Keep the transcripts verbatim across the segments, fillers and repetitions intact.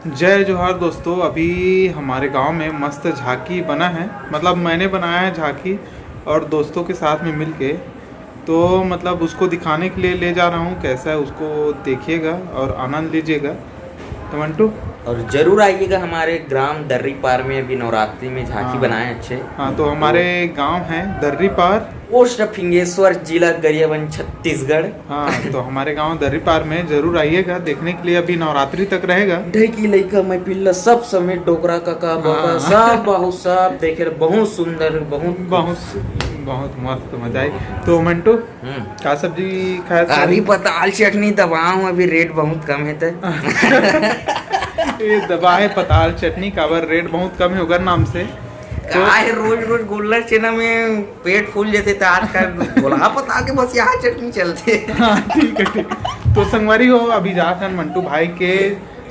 जय जोहार दोस्तों, अभी हमारे गांव में मस्त झांकी बना है, मतलब मैंने बनाया है झांकी और दोस्तों के साथ में मिलके। तो मतलब उसको दिखाने के लिए ले जा रहा हूँ, कैसा है उसको देखिएगा और आनंद लीजिएगा। तो मंटू, और जरूर आइएगा हमारे ग्राम दर्री पार में, अभी नवरात्रि में झांकी हाँ। बनाए अच्छे। हाँ, तो हमारे गांव है दर्री पार, पोस्ट फिंगेश्वर, जिला गरियाबंद, छत्तीसगढ़। हाँ, तो हमारे गांव दर्री पार में जरूर आइएगा देखने के लिए, अभी नवरात्रि तक रहेगा। ढेकी लइका मैं पिल्ला सब समेत डोकरा काका बाबा हाँ। सब बहुत सब देखे, बहुत सुंदर, बहुत बहुत बहुत मस्त मजा आई। तो मंटू, हम्म। का सब्जी खाया था? अभी पताल चटनी दबा हूँ, अभी रेट बहुत कम है तो। ये दबा है पताल चटनी, काबर रेट बहुत कम है ओकर नाम से। तो का है, रोज रोज गोल्लर चना में पेट फूल जाते, तो आज का बोला पता के बस यहाँ चटनी चलते। हाँ, ठीक है, ठीक। तो संगवारी हो, अभी जात हन मंटू भाई के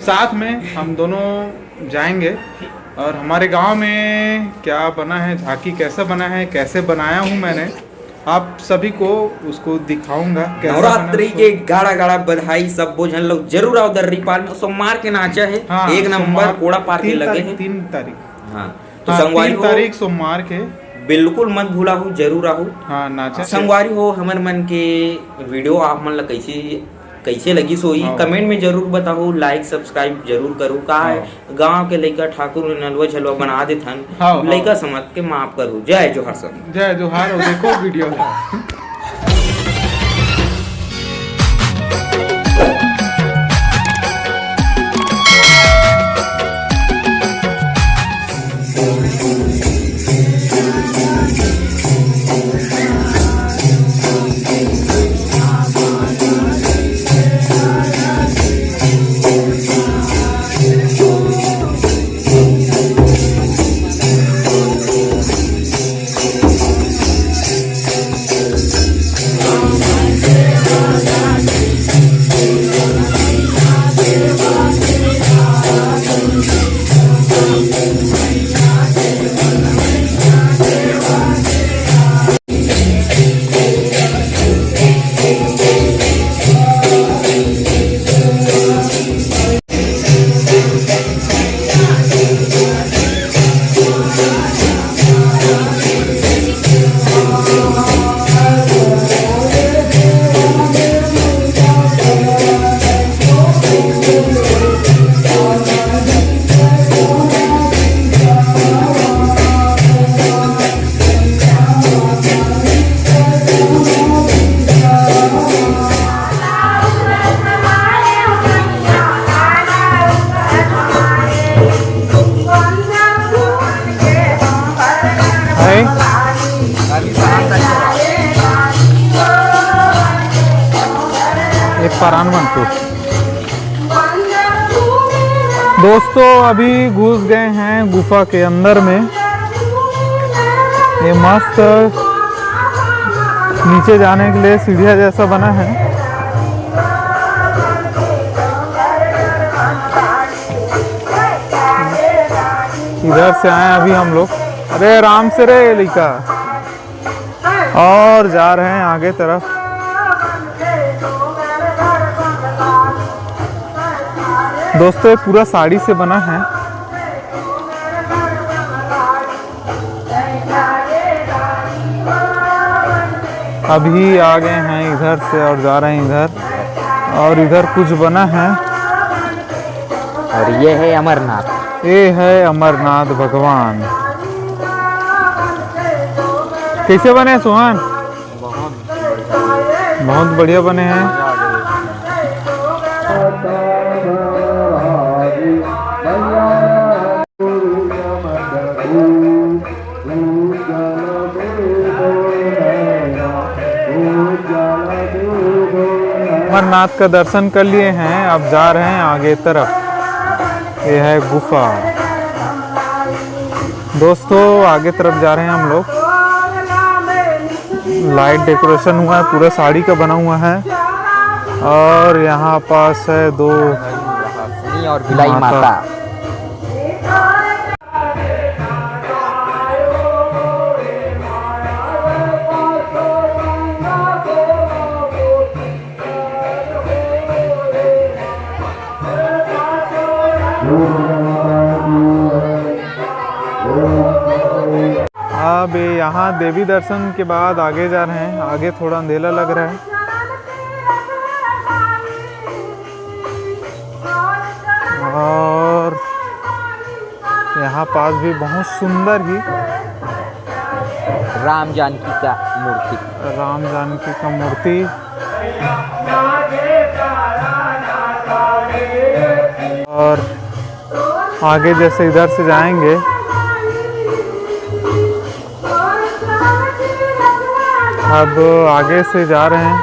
साथ में हम दोनों जाएंगे और हमारे गांव में क्या बना है, झांकी कैसा बना है, कैसे बनाया हूँ मैंने, आप सभी को उसको दिखाऊंगा कैसा बना नवरात्रि है। के गाड़ा गाड़ा बधाई, सब झन लोग जरूर आओ दर्री पार में। सोमवार के नाचा है, हाँ, एक नंबर सोमवार, कोड़ा पार के तीन लगे तारीख, हैं। तीन तारीख। हाँ, तो हाँ, संगवारी तीन हो, तारीख सोमवार के। बिल्कुल मत भूला हो, जरूर आओ। हाँ, नाचा है। संगवारी हो, हमर मन के वीडियो आप मन ला कैसी, कैसे लगी सोई हाँ। कमेंट में जरूर बताओ, लाइक सब्सक्राइब जरूर करो। का है, हाँ। गांव के लइका ठाकुर नलवा झलवा बना देथन, हाँ, हाँ। लइका समझ के माफ करो। जय जोहार सब। जय जोहार, और देखो वीडियो ला। है। एक परान मन को। दोस्तों, अभी घुस गए हैं गुफा के अंदर में। ये मस्त नीचे जाने के लिए सीढ़िया जैसा बना है। इधर से आए अभी हम लोग। अरे आराम से रे लइका। और जा रहे हैं आगे तरफ। दोस्तों, ये पूरा साड़ी से बना है। अभी आ गए हैं इधर से और जा रहे हैं इधर, और इधर कुछ बना है। और ये है अमरनाथ। ये है अमरनाथ भगवान। कैसे बने सोहन? बहुत बढ़िया बने हैं। अमरनाथ का दर्शन कर लिए हैं, अब जा रहे हैं आगे तरफ। ये है गुफा। दोस्तों, आगे तरफ जा रहे हैं हम लोग। लाइट डेकोरेशन हुआ है, पूरा साड़ी का बना हुआ है। और यहाँ पास है दो और बिलाई माता। माता। अब यहाँ देवी दर्शन के बाद आगे जा रहे हैं। आगे थोड़ा अंधेला लग रहा है। और यहाँ पास भी बहुत सुंदर ही राम जानकी का मूर्ति। राम जानकी का मूर्ति। और आगे जैसे इधर से जाएंगे, अब आगे से जा रहे हैं।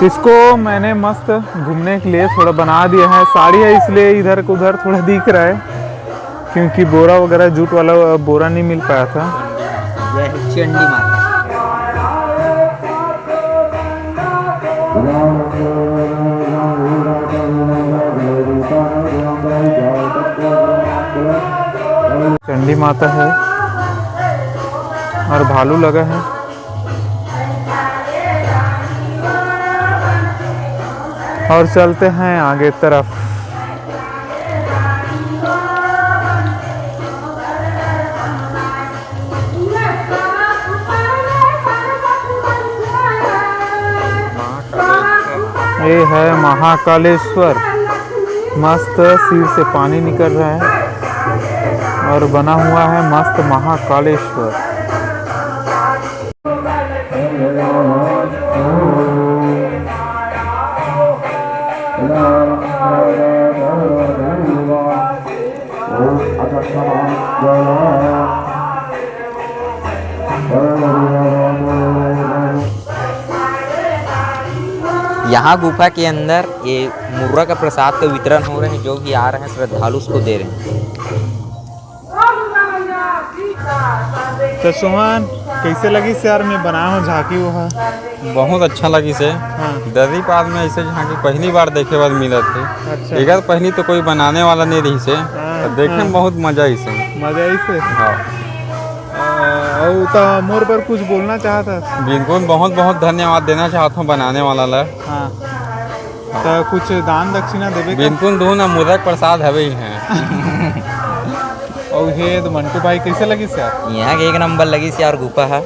इसको मैंने मस्त घूमने के लिए थोड़ा बना दिया है। साड़ी है, इसलिए इधर उधर थोड़ा दिख रहा है, क्योंकि बोरा वगैरह, जूट वाला बोरा नहीं मिल पाया था। यह है चंडी माता। चंडी माता है और भालू लगा है। और चलते हैं आगे तरफ। ये है महाकालेश्वर, मस्त सिर से पानी निकल रहा है और बना हुआ है मस्त महाकालेश्वर। यहाँ गुफा के अंदर ये मुर्रा का प्रसाद का वितरण हो रहे हैं, जो भी आ रहे हैं श्रद्धालु उसको दे रहे हैं। तो सुमन, कैसे लगिस यार, मैं बनाए हँव झांकी वो हा? बहुत अच्छा लगिस हे। हाँ। दर्री पार में ऐसे झांकी पहली बार देखे बर मिलत हे। अच्छा। एकर पहली तो कोई बनाने वाला नहीं रहिस हे। हाँ, तो देखे में हाँ। बहुत मजा आइस हे। मजा आइस हे? हाँ। अ, अउ त मोर बर कुछ बोलना चाहत हस? बिल्कुल, बहुत बहुत धन्यवाद देना चाहत हँव बनाने वाला ला। हाँ। त कुछ दान दक्षिणा देबे का? बिल्कुल दूँ ना, मुर्रा के प्रसाद हवे ही है। अउ हे तो मंटू भाई, कैसे लगिस यार? यहाँ के एक नंबर लगिस यार गुफा हा,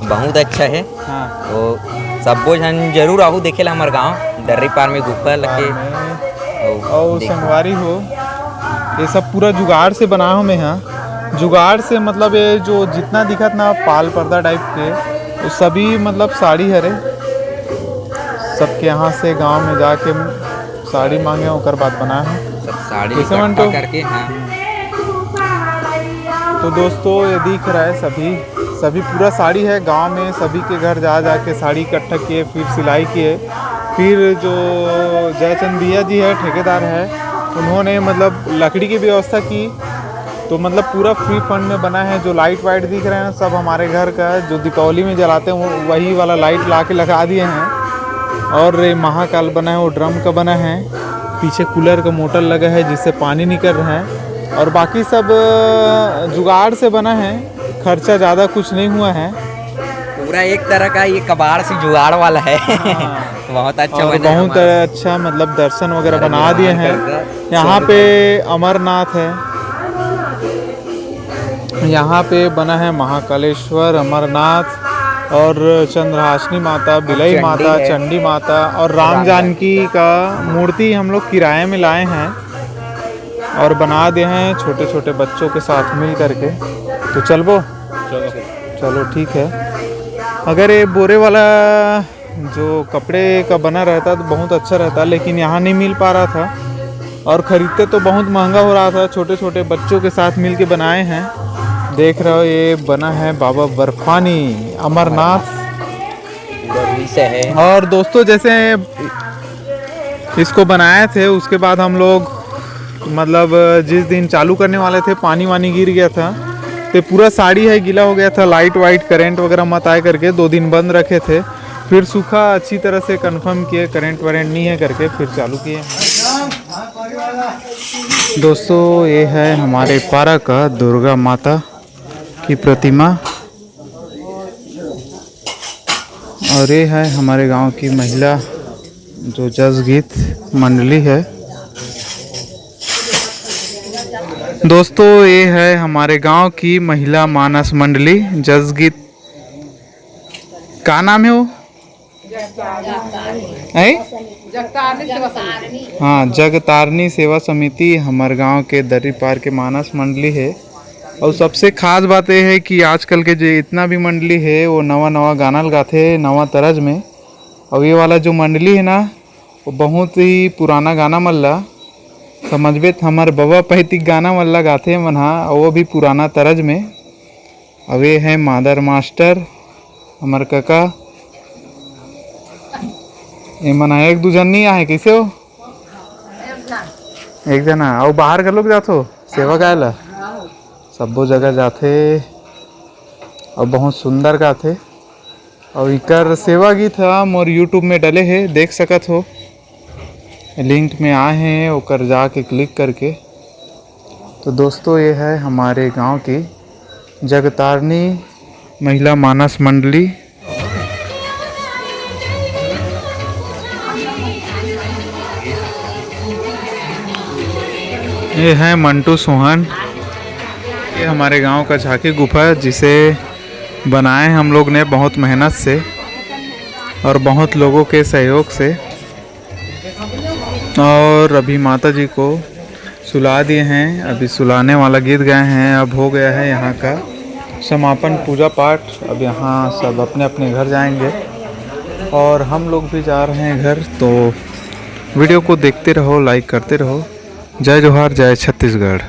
बहुत अच्छा हे। हाँ। तो सब्बो झन जरूर आहू देखे ला हमर गाँव दर्री पार में गुफा लगे। पार में। अउ अउ देखो। संगवारी हो, ये सब पूरा जुगाड़ से बनाए हँव मैं हा। जुगाड़ से मतलब ये जो जितना दिखत ना पाल पर्दा type के, वो सभी मतलब साड़ी हरे। सबके यहाँ से गाँव में जाके साड़ी मांगे, ओकर बाद बनाए हँव। सब साड़ी कैसे इकट्ठा मंटू? करके, हाँ। तो दोस्तों, ये दिख रहा है सभी, सभी पूरा साड़ी है। गांव में सभी के घर जा जा के साड़ी इकट्ठा किए, फिर सिलाई किए, फिर जो जयचंद भैया जी है, ठेकेदार है, उन्होंने मतलब लकड़ी की व्यवस्था की। तो मतलब पूरा free fund में बना है। जो light वाइट दिख रहे हैं, सब हमारे घर का है, जो दीपावली में जलाते हैं, वो, वही वाला light ला के लगा दिए हैं। और ये महाकाल बना है, वो drum का बना है, पीछे cooler का motor लगा है, जिससे पानी निकल रहा है। और बाकी सब, अ, जुगाड़ से बना है, खर्चा ज़्यादा कुछ नहीं हुआ है। पूरा एक तरह का ये कबाड़ से जुगाड़ वाला है। हाँ। बहुत अच्छा और बना है बहुत हमारा। अच्छा, मतलब, दर्शन वगैरह अरे बना दिए भगवान हैं। का यहाँ सब पे अमरनाथ है, यहाँ पे बना है महाकालेश्वर, अमरनाथ और चंद्रहासिनी माता, बिलई चंडी माता, है। चंडी माता और राम राम जानकी का मूर्ति हम लोग किराए में लाए हैं और बना दे हैं छोटे छोटे बच्चों के साथ मिल करके। तो चलबो? चलो। चलो, ठीक है। अगर ये बोरे वाला जो कपड़े का बना रहता तो बहुत अच्छा रहता, लेकिन यहाँ नहीं मिल पा रहा था और खरीदते तो बहुत महंगा हो रहा था। छोटे छोटे बच्चों के साथ मिल के बनाए हैं। देख रहे हो, ये बना है बाबा बर्फानी, अमरनाथ। पूरा रुई से है। और दोस्तों, जैसे इसको बनाए थे, उसके बाद हम लोग, मतलब, जिस दिन चालू करने वाले थे, पानी वानी गिर गया था, तो पूरा साड़ी है गीला हो गया था, light वाइट, current वगैरह मत आए करके दो दिन बंद रखे थे। फिर सूखा अच्छी तरह से confirm किए, current वरेंट नहीं है करके फिर चालू किए। दोस्तों, ये है हमारे पारा का दुर्गा माता की प्रतिमा। और ये है हमारे गांव की महिला जो जस गीत मंडली है। दोस्तों, ये है हमारे गांव की महिला मानस मंडली। जस गीत का नाम है वो? है? हाँ, जगतारनी सेवा समिति हमर गांव के दर्री पार के मानस मंडली है। और सबसे खास बात ये है कि आजकल के जो इतना भी मंडली है, वो नवा नवा गाना ल गाथे, नवा तर्ज में। और ये वाला जो मंडली है ना, वो बहुत ही पुराना गाना मन ला, समझबे त हमर बबा पैतिक गाना मन ला गाथे मन हा, वो भी पुराना तर्ज में। अब ये है मादर मास्टर, हमर कका, ये मन हा एक दू झन नहीं आहे, कैसे हो? एक जना। और बाहर घलोक जाथो सेवा गाय ला? सब्बो जगह जाथे और बहुत सुंदर गाथे। और इकर सेवा गीत ह मोर YouTube में डले हे, देख सकत हो, लिंक में आए हैं, ओकर जाके क्लिक करके। तो दोस्तों, ये है हमारे गांव की जगतारनी महिला मानस मंडली। ये है मंटू सोहन। ये हमारे गांव का झांकी गुफा, जिसे बनाए हम लोग ने बहुत मेहनत से और बहुत लोगों के सहयोग से। और अभी माता जी को सुला दिए हैं, अभी सुलाने वाला गीत गाए हैं। अब हो गया है यहाँ का समापन पूजा पाठ। अब यहाँ सब अपने अपने घर जाएंगे और हम लोग भी जा रहे हैं घर। तो वीडियो को देखते रहो, लाइक करते रहो। जय जोहार, जय छत्तीसगढ़।